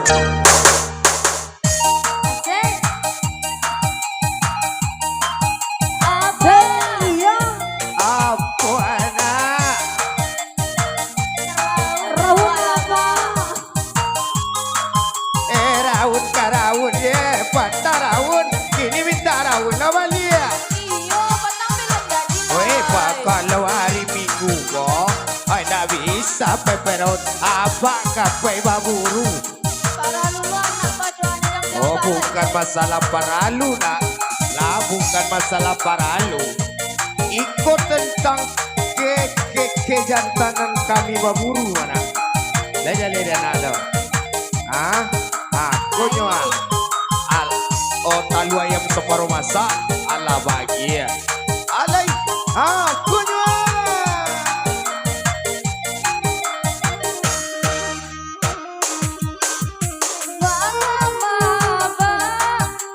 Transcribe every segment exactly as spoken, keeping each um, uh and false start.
Asik. Abah. Iya. Apo anak? Raun, Abah. Eh, raun ka raun, ye, patah raun. Kini minta raun lah baliak. Iyo, patang belum jadi, Lai. Weh, pa-, kalau hari Minggu ko, ai, ndak bisa pai-pai raun. Abah ka pai baburu. Paralu lo anak baduo ni nan Oh, biasa, Lai. Bukan masalah paralu, nak. Lah, bukan masalah paralu. Iko tentang ke-, ke-, kejantanan kami baburu, anak. Lah jaleh dek anak tu. Ah, ah, konyo, ah. Al-, oh, talu ayam saparo masak, alah bagi. Alai, ah, konyo, ah.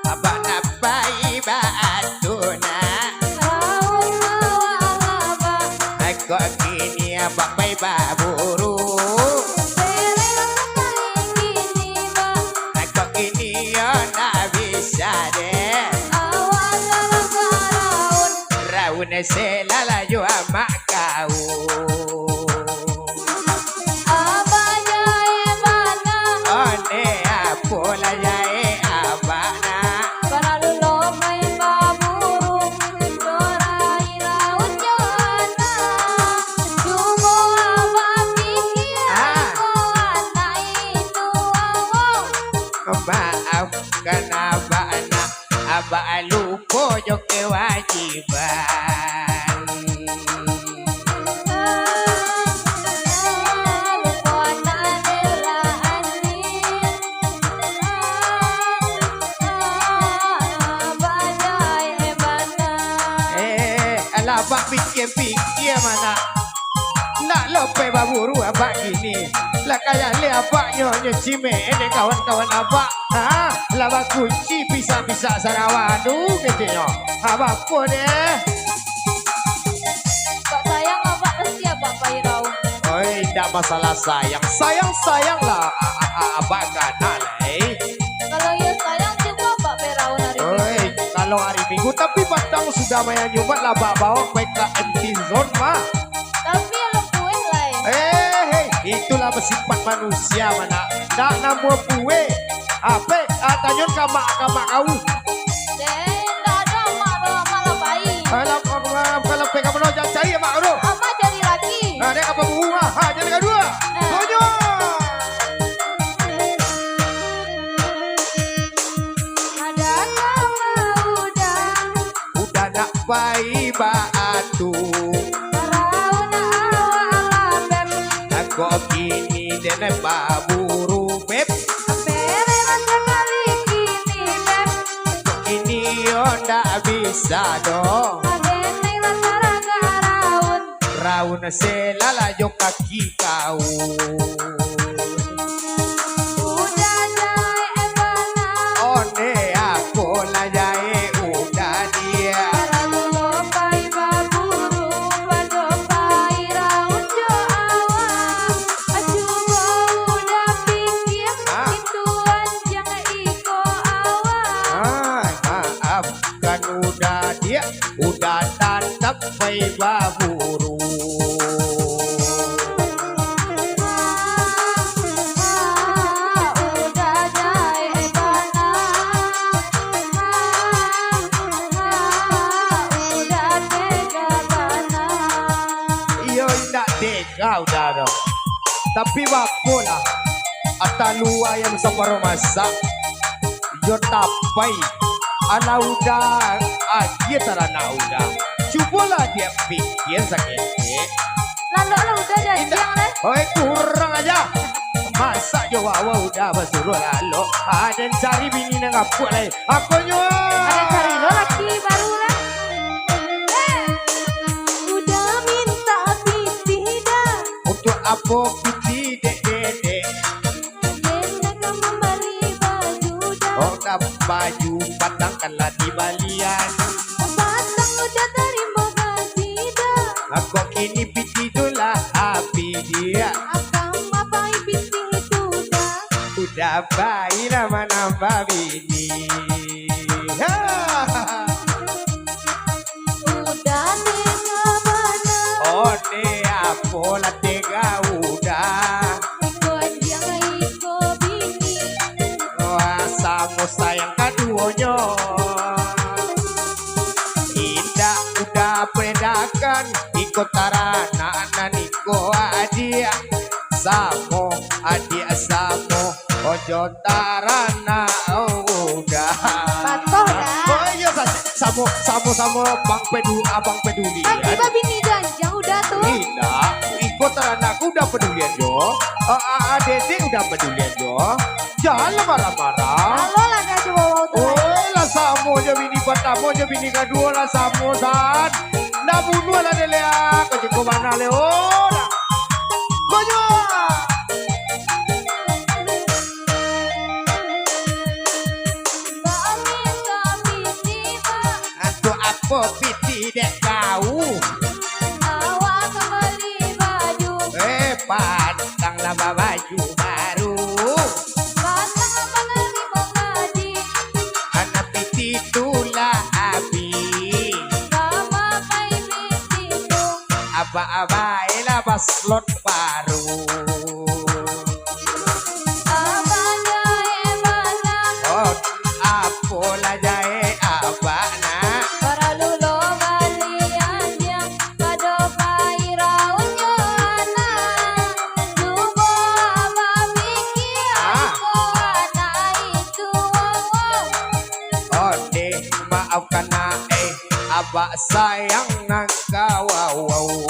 Abah nak pai baa tu nak? Kok kini abah pai baburu? Kok kini yo ndak bisa deh. Raun se lah laju amak kau. Abah jahek bana. Onde apo lah jahek abah nak? Paralu lo pai baburu, minto rai raun jo anak. Cubo abah pikia, ah, ko anak itu awak. Maafkan abah nak. Abah lupo jo kewajiban. Eh, alah, abah pikia-pikia, manak. Ndak lo pai baburu abah kini. Lah ka jaleh abah nyo, nyo cimeeh dek kawan-kawan abah. Ha, lah bakunci pisak-pisak sarawa tu, kecenyo. Ha, bapo deh? Kok sayang abah, pasti abah pai raun. Oi, ndak masalah sayang. Sayang-sayang lah, a-, a-, a-, abah ka anak lai. Kalau iyo sayang, cubo abah pai raun hari Minggu. Oi, kalau hari Minggu, tapi patang sudah manyubat lah, abah baok pai ka M T Zone mah. Tapi alun pueh lai. Eh, hei, itulah sifat manusia, manak. Ndak namuah pueh. Ape? Ah, tanyo ka mak, ka mak kau. Deh, ndak ado mak, mak lah pai. Alah, mak, mak, mak lah pai ka mano? Jan cari mak tu. Mak cari laki. Ah, dek apa bunga? Ha, jadi kaduo. Nah. Tunjuk. Ada sama udah. Udah nak pai baa tu. Paraun awak lah, Beb. Kok kini den baburu, Beb. Beb, masa kali kini, Beb. Kok kini yo ndak bisa doh. Aden nai basaragak raun. Raun se lah jo kaki kau. Udah jahek bana. Onde apo lah jahek udah dia. Paralu lo pai baburu, pado pai raun jo awak. Cubo udah pikia, ah, itu anjang iko awak. Ah, maaf. Kan udah diak, udah tatap pai baburu. Udah jahek bana. Udah tega bana. Iyo, indak tega udah tu. Tapi bapo lah, atalu ayam saparo masak. Yo tapai. Alah udah, agiah taranak udah. Cubolah diak pikia saketek. Lalok lah udah dah. Indak. Siang lah. Oi, kurang aja. Masak jo wawa udah basuruah lalok. Aden cari bini nan gapuak lai. Akonyo. Aden cari lo laki baru lah. Eh. Udah minta pitih dah. Untuk apo pitih, dek, dek, dek? Aden nak ka mambali baju dah. Oh, dah baju patang kan lah dibalian. Patang udah tarimo gaji dah. Kok kini pitih tu lah abih diak. Akang mapai pitih tu dah. Dak pai lah manambah bini. Ha! Udah tega bana. Onde apo lah tega udah. Iko anjiang, iko bini. Wah, samo sayang kaduonyo. Indak udah pedakan, iko taranak nan iko adiak. Samo adiak samo, ojo taranak udah. Patuh, dah. Oh iyo, sa-, samo, samo-samo Bang Pedu-, Abang Peduli. Kan tibo bini jo anjiang udah tu. Indak, iko taranak udah pedulian jo. Ah, ah, ah, dedek udah pedulian jo. Janlah marah-marah. Alolah ka jo wawau tu. Oi, lah samo jo bini partamo jo bini kaduo lah samo, San. Nah, bunuah lah dek liak. Kau cukup mana, Leo? Nah. Kau juo. Baa minta piti, Mak? Antu apo piti dek kau? Awak ka bali baju. Eh, pantang lah babaju baru. Pantang lah manarimo gaji. Anak piti tu lah abih. Ka mamakai piti tu. Abak-abak lah baslot baru. Abak jahek bana. Oh, apolah jahek abak nak. Paralu lo bali anjiang, pado pai raun jo anak. Cubo abak pikia. Ah. Iko anak itu, oh, oh. Onde, maafkan nak, eh, abak sayang nan ka wawau.